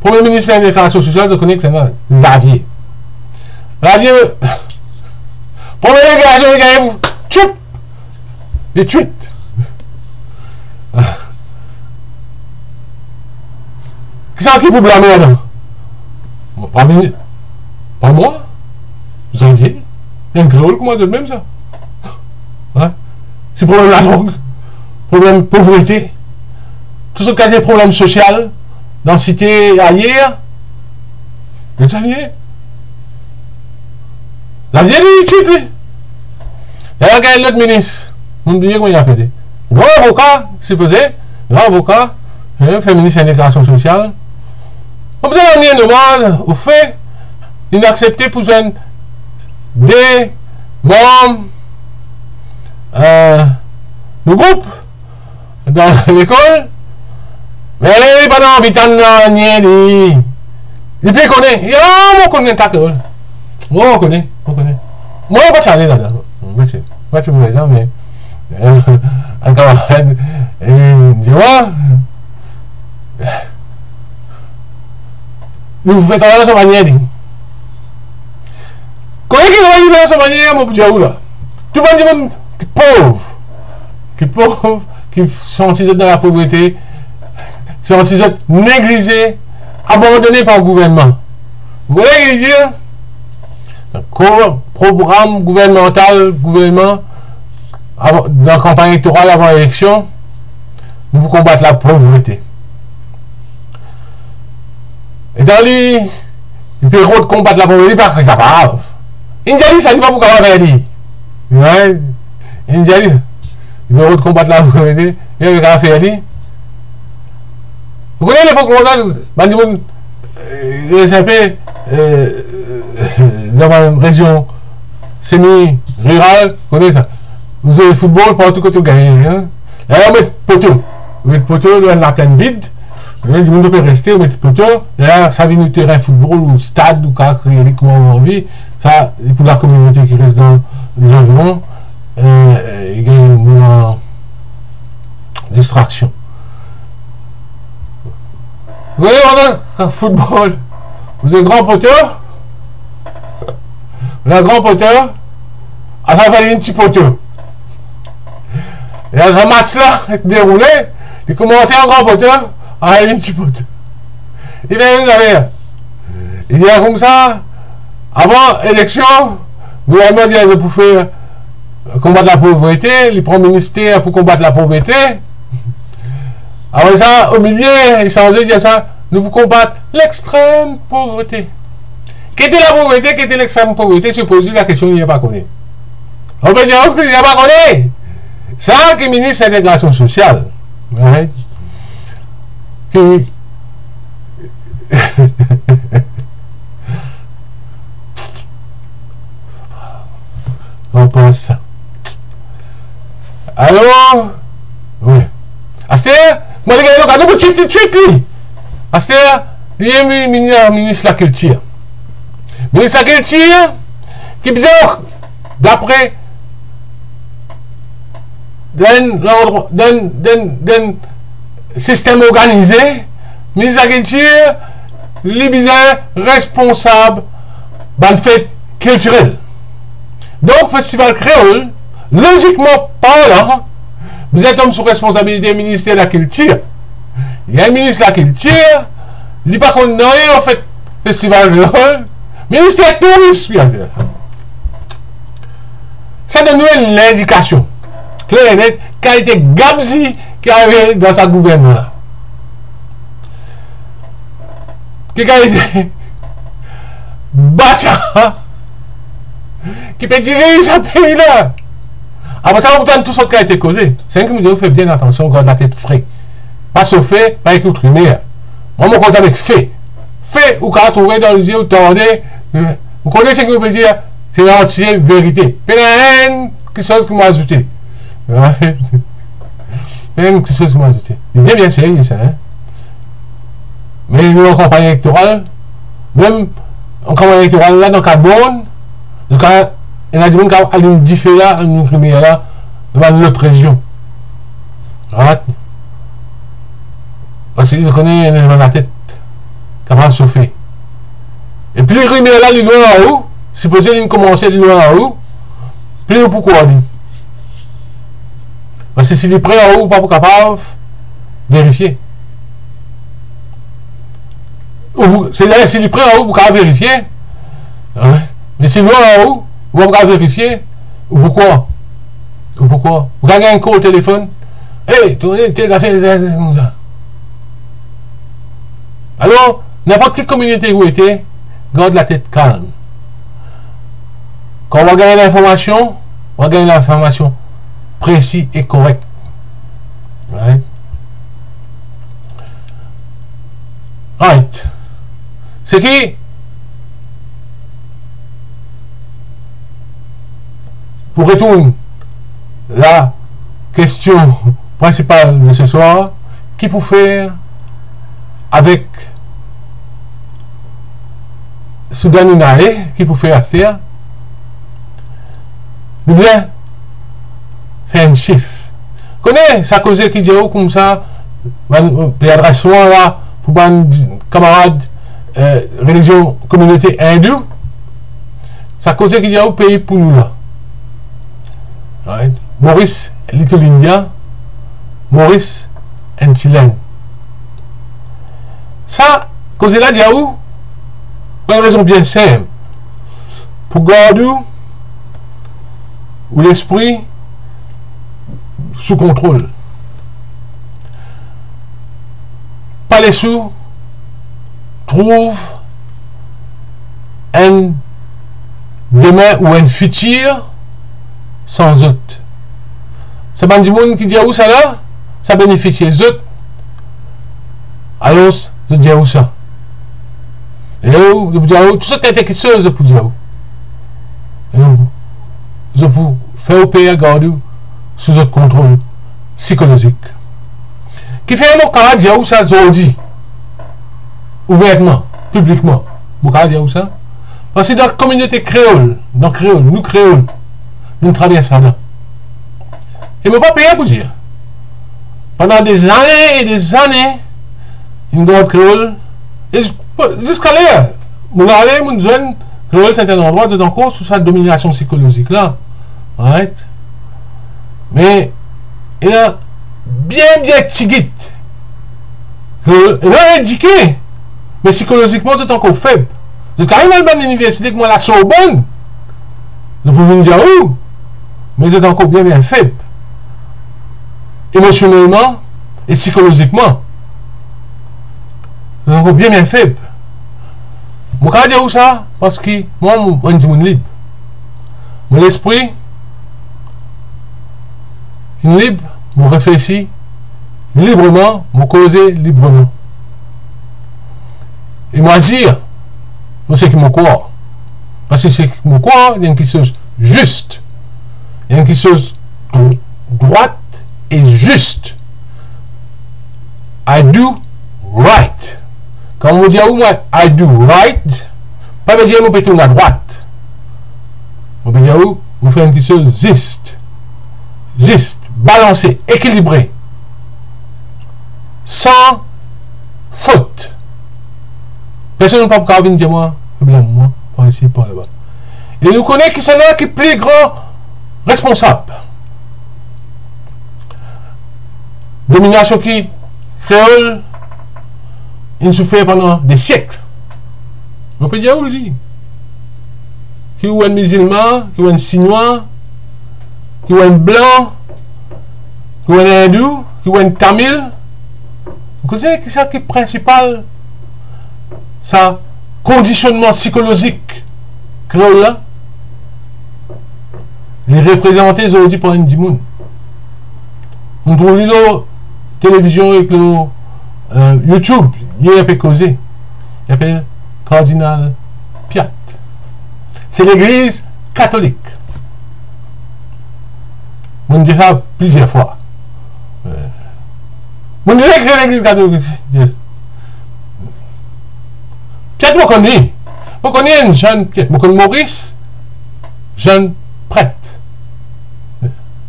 premie minis lintegrasion sosial, zot kone ki sa, Xavier. Xavier, premie lintegrasion, li gagne pou, tchoup, li twit. Kisannla ki pou blame ladan? Mo pa vini, pa mwa, Xavier. Enn kreyol kouma zot mem sa. Hein? Se problem ladrog, problem povrete, tou sort kalite problem sosial dan site ayer. Met Xavier. Xavier, li, li twit li. Dayer, gagn lot minis. Mo bliye kouma li apele. Gran avoka, sipoze, gran avoka, hein, fer minis lintegrasion sosial. Mo bizin dir normal, ofe, li aksepte pou zwenn de manm, euh, nou group dan lekol, me li pa anvi tann nanye, li, li pe kone, li, ah, mo kone ta kreyol. Mo kone, mo kone. Mo pa ti ale ladan. Mo ti, mo ti pou rezon, me, euh, enn kamarad, euh, li dir mwa, nou fer travay dan sa manier, li. Kouma ki travay dan sa manier, mo pou dir ou la. Tou bann dimoun ki pov, ki pov, ki santi zot dan lapovrete, santi zot neglize, abandone par gouvernman. Ou kone ki li dir? Ko-, program gouvernmantal, gouvernman, avan, dan kanpagn elektoral, avan eleksion, nou pou konbat lapovrete. Etan li, li pe rod konbat lapovrete, li pa kapav. Inn dir li sa, li pa pou kapav fer li. Wi. Inn dir li, li pe rod konbat lapovrete, li pa kapav fer li. Ou kone lepok lontan, bann dimoun, euh, res inpe, euh, dan bann rezion semi riral, kone sa. Ou zwe foutbol, partou kote ou gagne, hein. La, ou met poto. Ou met poto, ou enn laplenn vid. Ou enn dimoun pe reste, ou met poto. La, sa vinn ou terin foutbol, ou stad, ou kapav kreye li kouma ou anvi. Sa, e pou lakominote ki res dan lezanviron, euh, euh, li gagn moman distraksion. Ou gagn moman foutbol. Ou enn gran poto. Ou enn gran poto. Aster, fale vinn ti poto. E aster match la deroule, li koumans an gran poto, aster vinn ti poto. Li fer mem zafer. Li dir koumsa, avan eleksion, gouvernman dir zot pou fer konbat lapovrete, li pran minister pou konbat lapovrete. Apre sa, omilie, li sanze, li dir sa, nou pou konbat lextrem povrete. Ki ete lapovrete, ki ete lextrem povrete, si ou poz li lakestion, li pa kone. Ou pe dir, li pa kone. Sa ki minis lintegrasion sosial. Wi. Ki Ou pans sa. Alor, wi. Aster, mo, li gagn lokazion pou twit, twit li. Aster, li mini-, minis lakiltir. Minis lakiltir, ki bizin, dapre dan, dan, dan, dan, dan sistem organize, minis lakiltir, li bizin responsab bann fet kiltirel. Donk, festival kreol, lozikman parlan, bizin tom sou responsabilite minister lakiltir. Li enn minis lakiltir, li pa konn nanye lor fet festival kreol, minister touris, li al fer. Sa donn nou enn lindikasion kler e net, kalite gabzi ki arive dan sa gouvernman la. Ki kalite batya ki pe direz sa pei la. Apre sa, ou tann tou sort kalite koze. Seki mo dir ou, fer bien atansion, gard latet fre. Pa sofe, pa ekout rimer. Mwa, mo koz avek fe. Fe, ou kapav trouve dan lizie, ou tande, ou kone seki mo pe dir, se lantie verite. Pena enn kiksoz ki mo azoute. Enn kiksoz ki mo azoute. Li bien, bien serye sa, hein. Me nou an kanpagn elektoral, mem an kanpagn elektoral la, dan kat born, Donk, ena dimoun ki alim dife la, alim limier la, dan bann lot rezion. Right? Parski zot kone ena latet kapav sofe. E pli limier la li lwin ar ou, sipoze li komanse lwin ar ou, pli ou pou krwar li. Parski si li pre ar ou, ou pa pou kapav verifie. Ou pou, se, si li pre ar ou, ou pou kapav verifie. Hein? Me si lwin ar ou, ou pa pou kapav verifie, ou pou krwar. Ou pou krwar. Ou kapav gagn kou telefonn. Hey, to, tel gason, sa, sa, sa. Alor, ninport ki kominote ou ete, gard latet kalm. Kan ou va gagn linformasion, ou va gagn linformasion presi e korek. Right? Right. Seki, pou retourn la kestion prinsipal de se swar, ki pou fer avek Soudan nou ale, ki pou fer aster? Nou bizin fer enn sif. Kone sa koze ki dir ou koumsa, bann, pe adres mwa la pou bann kamarad, eh, relizion, kominote indou. Sa koze ki dir ou pei pou nou la. Right? Maurice, Little India, Maurice and Thailand. Sa koze la dir ou, pou enn rezon bien sinp. Pou gard ou, ou lespri sou kontrol. Pa les ou trouv enn demin ou enn fitir san zot. Sa bann dimoun ki dir ou sa la, sa benefisie zot. Alor, zot dir ou sa. E ou, zot pou dir ou, tou sort kalite kiksoz zot pou dir ou. E ou, zot pou fer ou per, gard ou sou zot kontrol sikolozik. Kifer mo kapav dir ou sa zordi, ouvertman, piblikman, mo kapav dir ou sa? Parski dan kominote kreol, dan kreol, nou kreol, nou travers ladan. E mo pa per pou dir. Pandan dezane e dezane, inn gard kreol, e zis-, ziska ler, mo ale, mo zwenn kreol serten landrwa, zot ankor sou sa dominasion sikolozik la. Right? Me, ena bien, bien tigit. Kreol, ena edike, me sikolozikman, zot ankor feb. Zot kapav al bann liniversite kouma la Sorbonne, zot pou vinn dir ou, me zot ankor bien, bien feb. Emosionelman e sikolozikman, zot ankor bien, bien feb. Mo kapav dir ou sa, parski mwa, mo, mo enn dimoun lib. Mo lespri inn lib, mo reflesi libreman, mo koze libreman. E mo azir lor seki mo krwar. Parski seki mo krwar, li enn kiksoz zis. Li enn kiksoz dr-, drwat e zis. I do right. Kan mo dir ou, mwa, I do right, pa ve dir mo pe tourn adrwat. Mo pe dir ou, mo fer enn kiksoz zis. Zis, balanse, ekilibre. San fot. Personn pa pou kapav vinn dir mwa, problem mwa, par isi, par laba. E nou kone kisannla ki pli gran responsab dominasion ki kreol inn soufer pandan de siek. Mo pe dir ou li. Ki ou enn mizilman, ki ou enn sinwa, ki ou enn blan, ki ou enn indou, ki ou enn tamil. Ou kone kisa ki prinsipal sa kondisionnman sikolozik kreol la? Li reprezante zordi par enn dimoun. Mo trouv li lor televizion ek lor, eh, YouTube, yer pe koze. Li apel Kardinal Piat. Se legliz katolik. Mo'nn dir sa plizier fwa. Eh, mo'nn dir sa ki legliz katolik. Yes. Piat mo konn li. Mo konn enn zann Piat. Mo konn Moris. Jeune pret.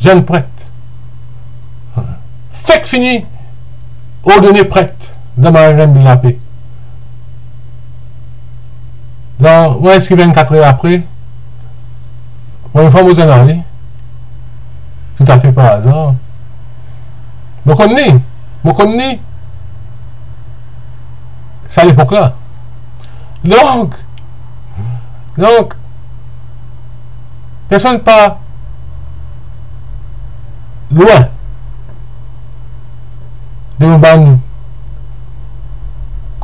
Jeune pret. Fek fini ordone pret dan Marie-Reine de la Paix. Dan mwens ki vennkat er apre, premie fwa mo tann li, toutafe par azar, mo konn li, mo konn li sa lepok la. Donk, donk, personn pa lwin de mo bann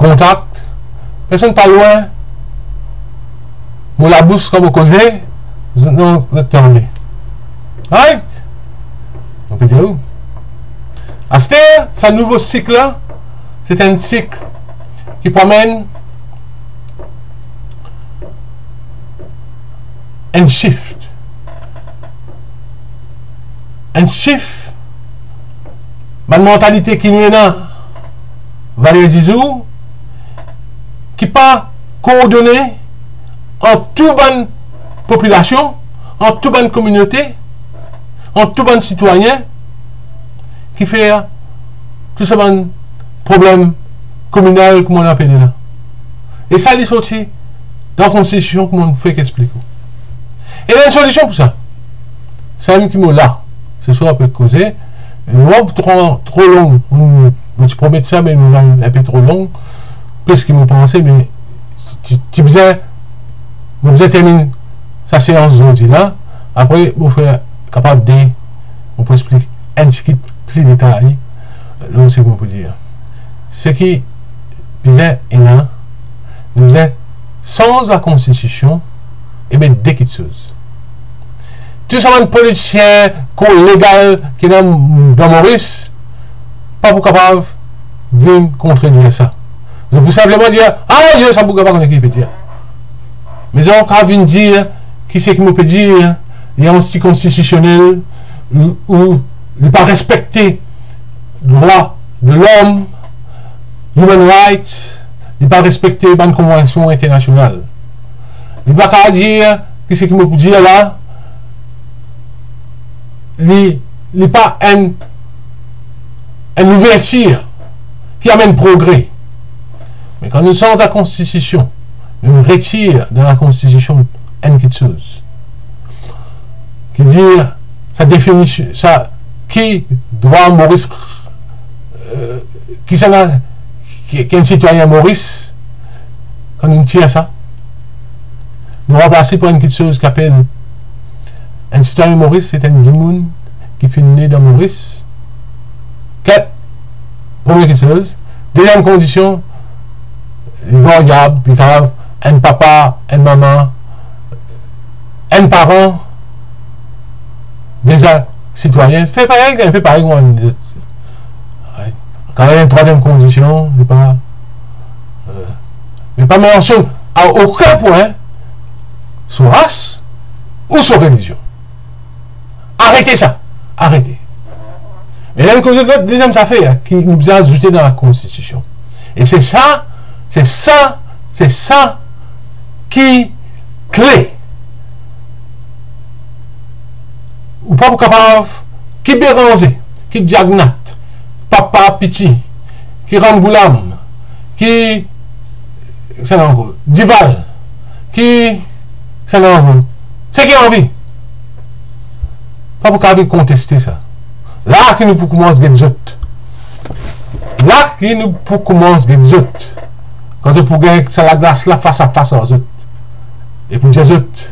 kontak, personn pa lwin mo labous kan mo koze, non, zot tande. Right? Mo pe dir ou. Aster, sa nouvo sik la, se enn sik ki pou amenn enn shift. Enn shift bann mantalite ki nou ena valer dizour, ki pa koordone ant tou bann popilasion, ant tou bann kominote, ant tou bann sitwayin, ki fer tou sa bann problem kominal kouma nou apel li la. E sa li sorti dan konstitision kouma nou fek explik ou. E ena enn solision pou sa. Samem ki mo la, seswar pe koze. Mo tro, tro long. Mo, mo ti promet sa, me mo al enpe tro long, plis ki mo panse, me ti, ti bizin, mo bizin terminn sa seans zordi la. Apre, mo fer kapav de, mo pou explik enn tigit pli detay lor seki mo pou dir. Seki bizin ena, nou bizin sanz lakonstitision e met de kitsoz. Tou sa bann politisien, kor legal ki ena dan Moris, pa pou kapav vinn kontredir sa. Zot pou sinpleman dir, "Ah, yo, sa boug la pa kone ki li pe dir." Me zot kapav vinn dir ki seki mo pe dir, li antikonstitisionel, ou, ou li pa respekte drwa de lom, human rights, li pa respekte bann konvansion internasional. Li pa kapav dir ki seki mo pou dir la, li, li pa enn, enn ouvertir ki amenn progre. Me kan nou sanz lakonstitision, nou retir dan lakonstitision enn kitsoz ki dir sa definision, sa ki drwa Moris, eh, ki sa la, ki, ki enn sitwayin Moris, kan nou tir sa, nou ranplas li par enn kitsoz ki apel enn sitwayin Moris, se enn dimoun ki finn ne dan Moris. Kat, premie kitsoz. Deziem kondision, li varyab, li kapav enn papa, enn mama, enn paran, deza sitwayin, fer parey, fer parey kouma enn lezot. Kan enn trwaziem kondision, li pa, eh, li pa mansionn a okenn pwin so ras ou so relizion. Arete sa, arete. E la, enn koze, lot deziem zafer ki nou bizin azoute dan lakonstitision. E se sa, se sa, se sa ki kle. Ou pa pou kapav, ki Beranze, ki Diagnat, papa Piti, ki Ramgoolam, ki, sa la ankor, Dival, ki, sa la ankor, seki anvi. Pa pou kapav konteste sa. La ki nou pou koumans get zot. La ki nou pou koumans get zot. Kan zot pou gagn sa laglas la fas a fas ar zot. E pou dir zot,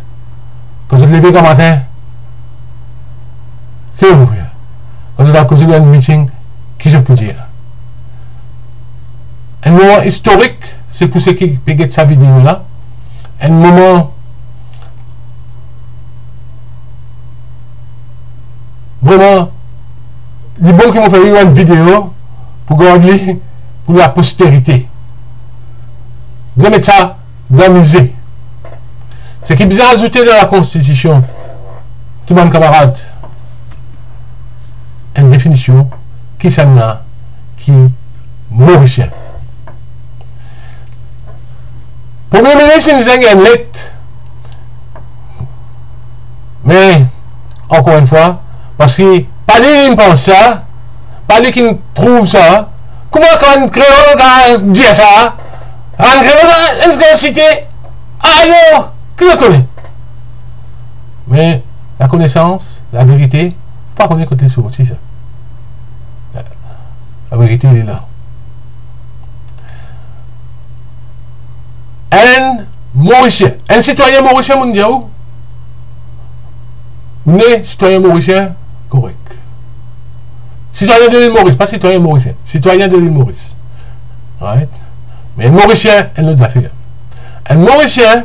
kan zot leve gramatin, ki zot pou fer? Kan zot al koze lor enn miting, ki zot pou dir? Enn moman istorik, se pou seki pe get sa video la. Enn moman vreman, li bon ki mo fer li enn video pou gard li pou laposterite. Bizin met sa dan mize. Seki bizin azoute dan lakonstitision, tou bann kamarad, enn definision kisannla ki Morisien. Premie minis inn zwenn enn let Me, ankor enn fwa, parski pa li ki pans sa, pa li ki trouv sa, kouma kan enn kreol kapav dir sa? Enn kreol sa, enn kreol site, ayo, ki zot kone? Me lakonesans, laverite, pa kone kot li sorti sa. Laverite, li la. Enn Morisien, enn sitwayin morisien, mo'nn dir ou, ne sitwayin morisien korek. Sitwayin de lil Moris, pa sitwayin morisien, sitwayin de lil Moris. Right? Me Morisien, enn lot zafer. Enn Morisien,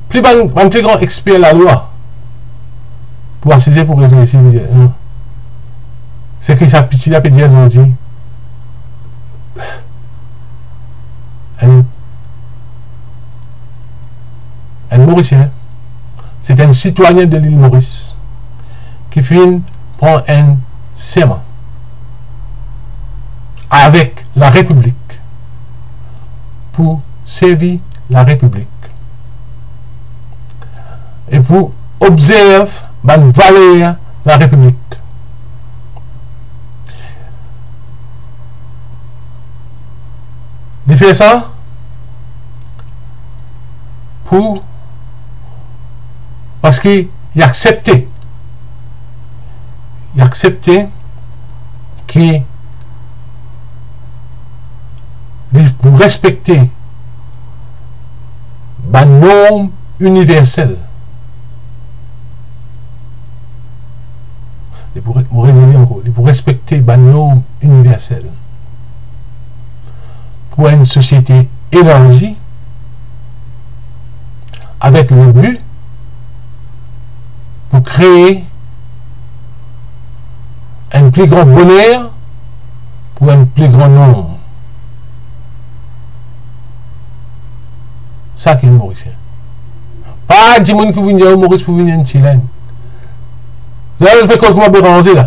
pli bann, bann pli gran exper lalwa pou asize, pou reflesi, pou dir, non. Seki sa piti la pe dir zordi, enn, enn Morisien, se enn sitwayin de lil Moris ki finn pran enn serman avek Larepiblik pou servi Larepiblik e pou obzerv bann valer Larepiblik. Li fer sa pou, parski li aksepte, li aksepte ki li pou respekte bann norm iniversel. Li pou re-, mo revini ankor, li pou respekte bann norm iniversel pou enn sosiete elarzi, avek le bi pou kree enn pli gran boner pou enn pli gran nonb. Sa ki enn Morisien. Pa dimoun ki vinn dir Moris pou vinn enn ti lenn. Zot pe koz kouma Beranze la.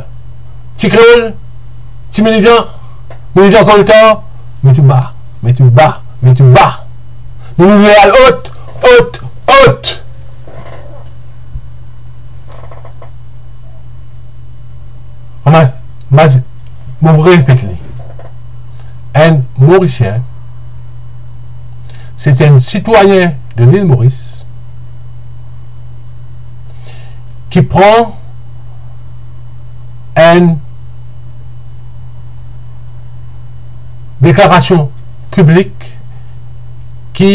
Ti kreol, ti militan, militan koltan, met ou ba, met ou ba, met ou ba. Nou, nou vle al ot, ot, ot. Mo, mo, mo repet li. Enn Morisien, se enn sitwayin de lil Moris ki pran enn deklarasion piblik ki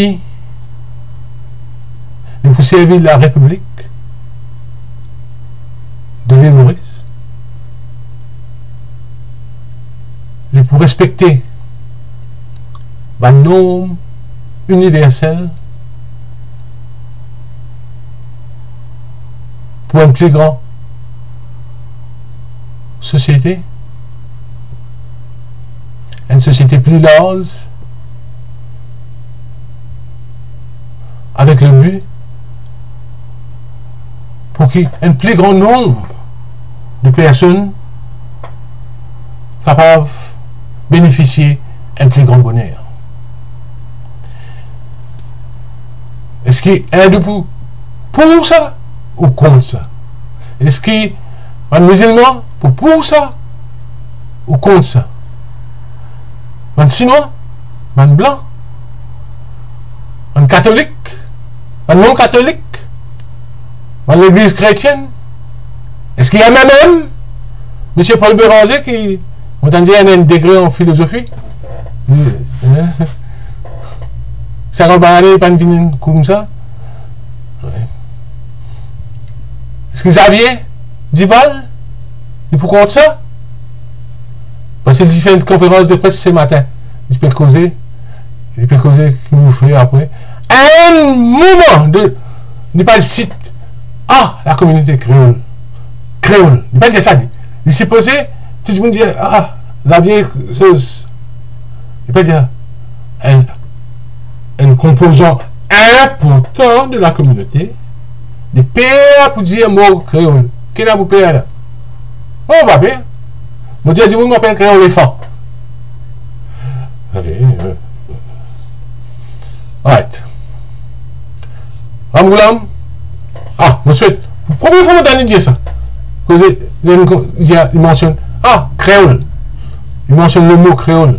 li pou servi Larepiblik de lil Moris, li pou respekte bann norm iniversel pou enn pli gran sosiete, enn sosiete pli larz, avek le bi pou ki enn pli gran nonb de personn kapav benefisie enn pli gran boner. Eski Indou pou, pou sa ou kont sa? Eski bann mizilman pou, pou sa ou kont sa? Bann Sinwa, bann blan, bann katolik, bann non-katolik, bann legliz kretienn, eski M M M, misie Paul Beranze ki, mo tann dir, ena enn degre an filozofi, sinkann lane li pa'nn vinn koumsa. Eski Xavier Duval, li pou kont sa? Parski li ti fer enn konferans de pres se matin. Li pe koze, li pe koze ki nou fer apre. Enn moman de, li pa sit, ah, lakominote kreol, kreol. Li pa dir sa, li, li sipoze, tou dimoun dir, ah, Xavier, soz. Li pa dir, enn, enn konpozan inportan de lakominote, li per pou dir mo kreol. Ki ena pou per la? Mo pa per. Mo dir dimoun mo apel kreol lefan. Ok, euh. Right. Bann goulam, ah, mo swet, premie fwa mo tann li dir sa. Koze, li, li, li mansionn, ah, kreol. Li mansionn lemo kreol.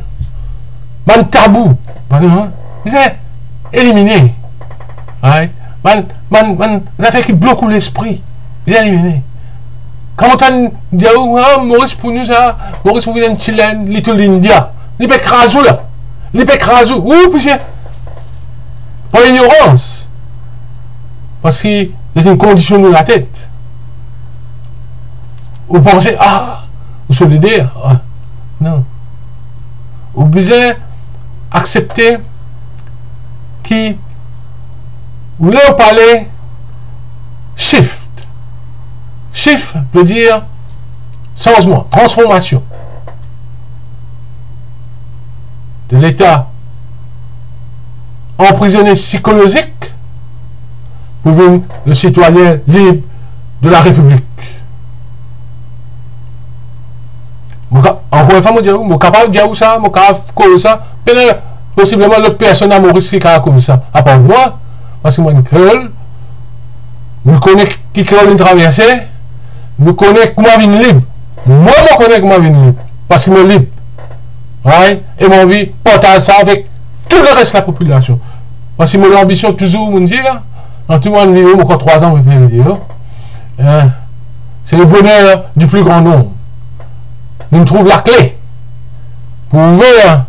Bann tabou, bann, hein, bizin elimine. Right? Bann, bann, bann zafer ki blok ou lespri, bizin elimine. Kan mo tann dir ou, ah, Moris pou nou sa, Moris pou vinn enn ti lenn, Little India. Li pe kraz ou la. Li pe kraz ou. Ou, pisie. Par ignorans. Parski li inn kondisionn ou latet. Ou panse, ah, ou solider. Ah, non. Ou bizin aksepte ki ou le pale shift. Shift ve dir sanzman, transformasion. De leta anprizone sikolozik pou vinn le sitwayin lib de la Repiblik. Mo ka-, ankor enn fwa, mo dir ou, mo kapav dir ou sa, mo kapav koz sa, pena posibleman lot personn a Moris ki kapav koz sa, apar mwa, parski mwa enn kreol, nou kone ki kreol nou traverse, nou kone kouma vinn lib. Mwa, mo kone kouma vinn lib, parski mo lib. Right? E mo anvi partaz sa avek tou leres lapopilasion. Parski mo lanbision touzour, mo dir, dan tou mo video, mo krwar trwa an mo fer video, eh, c'est le bonheur du plus grand nombre. Nou trouv lakle pou ouver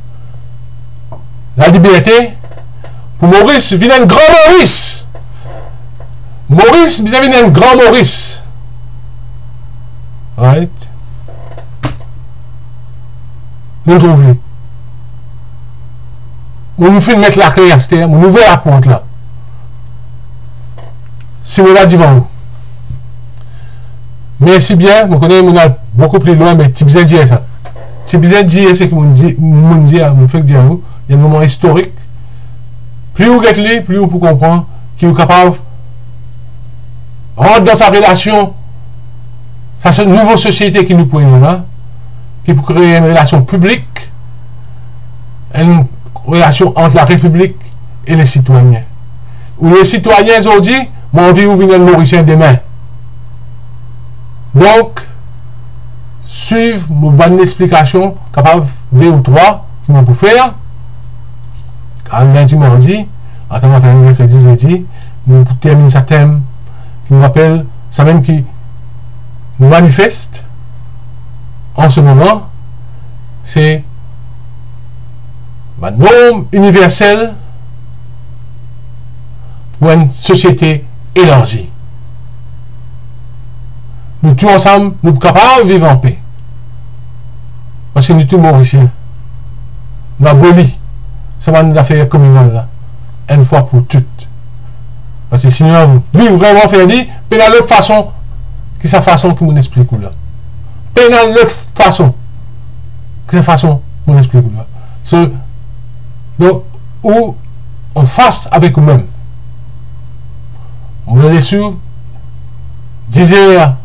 laliberte, pou Moris vinn enn gran Moris. Moris bizin vinn enn gran Moris. Right? Nou trouv li. Nou, nou finn met lakle aster, nou ouver laport la. Si mo la divan ou. Mersi bien, mo kone mo al boukou pli lwin, me ti bizin dir sa. Ti bizin dir seki mo dir, mo dir, mo fek dir ou, li enn moman istorik. Pli ou get li, pli ou pou konpran ki ou kapav rant dan sa relasion, sa so-, nouvo sosiete ki nou pou ena la, ki pou kree enn relasion piblik, enn relasion ant larepiblik e lesitwayin. Ou lesitwayin zordi, mo anvi ou vinn enn Morisien demin. Donk, swiv mo bann explikasion, kapav de ou trwa ki mo pou fer. Al lindi, mardi, atann mo fer merkredi, zedi, nou pou terminn sa tem ki mo apel, samem ki nou manifest an se moman, se bann norm iniversel pou enn sosiete elarzi. Nou tou ansam, nou pou kapav viv anpe. Parski nou tou Morisien. Nou aboli sa bann zafer kominal la, enn fwa pou tou. Parski si nou anvi vreman fer li, pena lot fason ki sa fason ki mo explik ou la. Pena lot fason ki sa fason mo explik ou la. So, donk, ou anfas avek ou mem. Mo les ou, dizer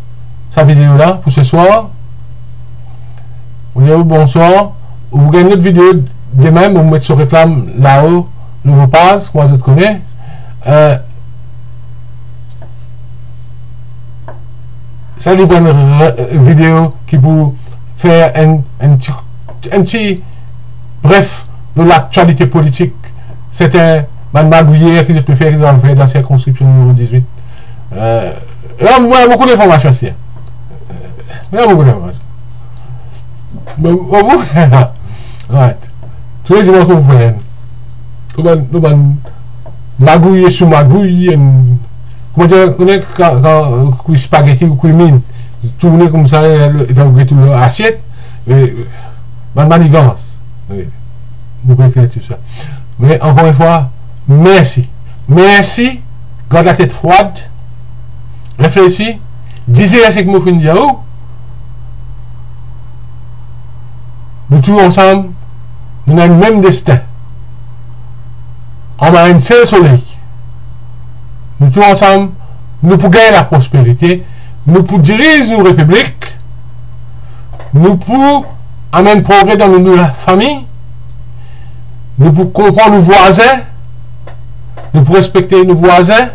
sa video la pou seswar. Mo dir ou bonswar. Ou gagn lot video demin, mo met so reklam lao, lor mo paz, kouma zot kone. Eh, sa li pou enn re-, video ki pou fer enn, enn ti, enn ti bref lor laktialite politik, sertin bann magouyer ki zot pe fer, ki zot pe fer dan sirkonskripsion nimero dizwit. Eh, la, mo ena boukou linformasion, sir. Mo ena boukou linformasion. Mo, mo, mo, right. Tou le dimans, mo fer enn. Tou bann, tou bann magouy sou magouy, enn, kouma dir, ou kone kan, kan, kwi spageti ou kwi minn, tourne koumsa, le, dan ou get lasiet, e, bann manigans. Wi. Nou pe kler tou sa. Me ankor enn fwa, mersi. Mersi, gard latet frwad, reflesi, dizer seki mo finn dir ou. Nou tou ansam, nou ena enn mem destin. Anba enn sel soley. Nou tou ansam, nou pou gagn laprosperite, nou pou diriz nou repiblik, nou pou amenn progre dan nou, nou lafami, nou pou konpran nou vwazin, nou pou respekte nou vwazin,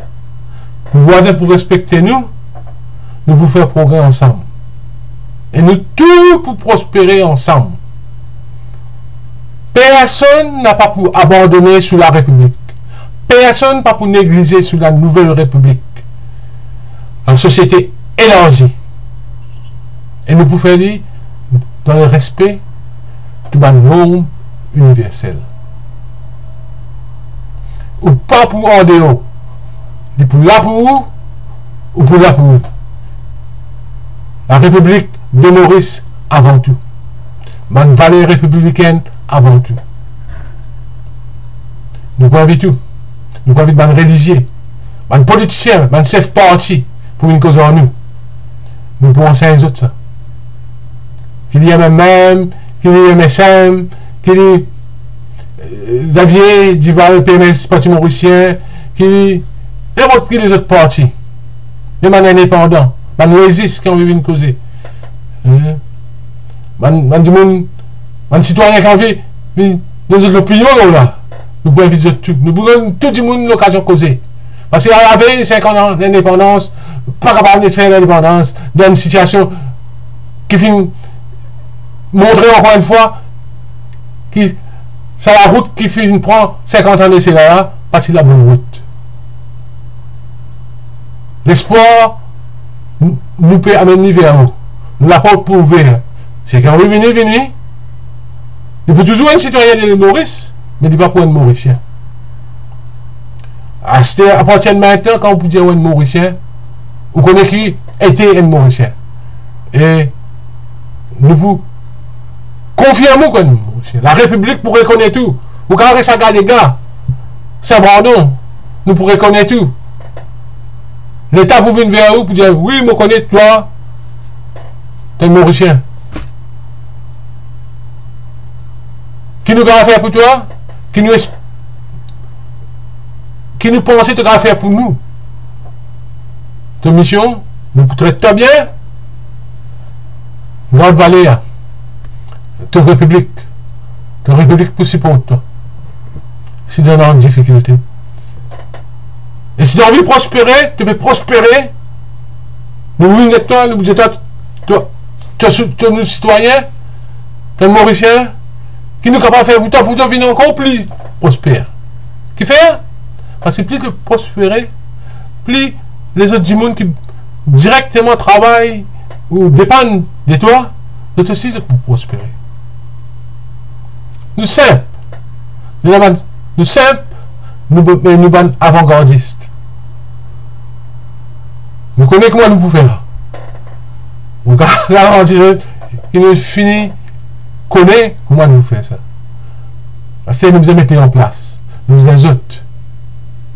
Nou vwazin pou respekte nou, nou pou fer progre ansam. E nou tou pou prospere ansam. Personn napa pou abandone sou Larepiblik. Personn pa pou neglize sou la Nouvelle République. Lasosiete elarzi. E nou pou fer li dan lerespe de bann norm iniversel. Ou pa pou andeor. Li pou la pou ou, ou pou la pou li. Larepiblik de Moris avan tou. Bann valer repiblikenn avan tou. Nou pou invit ou. Nou pou invit bann relizie, bann politisien, bann sef parti pou vinn koz ar nou. Nou pou ansegn zot sa. Ki li M M M, ki li M S M, ki li, eh, Xavier Duval, P M S, Parti Morisien, ki li ninport ki lezot parti. Mem bann indepandan, bann Oasis ki anvi vinn koze. Hein? Bann, bann dimoun, bann sitwayin ki anvi vinn donn zot lopinion lor la. Nou pou invit zot tou. Nou pou donn tou dimoun lokazion koze. Parski alavey sinkant an lindepandans, pa kapav fer lindepandans dan enn sitiasion ki finn montre ankor enn fwa ki sa larout ki finn pran sinkant ane sela la, pa ti labonn rout. Lespwar, nou, nou pe amenn li ver ou. Nou laport pou ouver. Seki anvi vini, vini. Li pou touzour enn sitwayin de Lil Moris, me li pa pou enn Morisien. Aster, apartir de mintnan, kan ou pou dir ou enn Morisien, ou kone ki ete enn Morisien. E nou pou konfirm ou kom Morisien. Larepiblik pou rekonet ou. Ou kapav res a Galega, Sin Brandon, nou pou rekonet ou. Leta pou vinn ver ou pou dir, "Wi, mo kone twa, to enn Morisien." Ki nou kapav fer pou twa? Ki nou es-, ki nou panse to kapav fer pou nou? To mision, nou pou tret twa bien. Gard valer, to repiblik, to repiblik pou siport twa. Si to dan difikilte. E si to anvi prospere, to pe prospere, nou vinn get twa, nou dir twa, to, to, to, to nou sitwayin, to Morisien, ki nou kapav fer pou twa, pou to vinn ankor pli prosper. Kifer? Parski pli to prospere, pli lezot dimoun ki direkteman travay ou depann de twa, zot osi zot pou prospere. Nou sinp. Nou bann, nou sinp, nou, nou bann avangardis. Nou kone kouma nou pou fer. Nou garanti zot ki nou fini kone kouma nou pou fer sa. Parski nou bizin met li an plas. Nou bizin zot.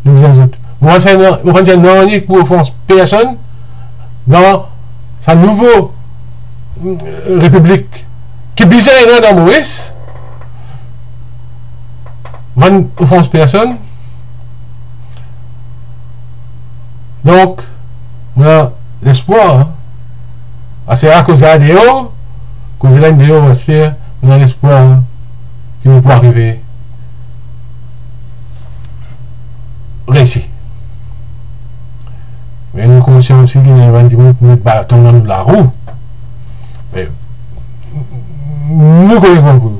Nou bizin zot. Mo pa fer, mo pa dir nanye pou ofans personn dan sa nouvo, mm, repiblik ki bizin ena dan Moris. Mo pa ofans personn. Donk, mo ena lespwar, hein. Aster akoz la deor, koze la deor, aster, mo ena lespwar, hein, ki nou pou arive reysi. Me nou konsian osi ki ena bann dimoun pou met baton dan nou larou. Me nou kone kouma pou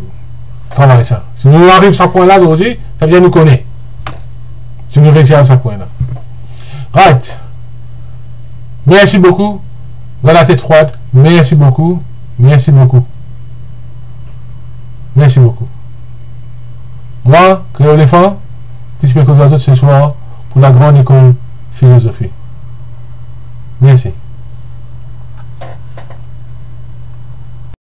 travay sa. Si nou ariv sa pwin la zordi, savedir nou kone. Si nou reysi a sa pwin la. Right. Mersi boukou. Gard Latet Frwad. Mersi boukou. Mersi boukou. Mersi boukou. Mwa, Kreol F M, ki ti pe koz ar zot se swar pou Lagrann Lekol Filozofi. Mersi.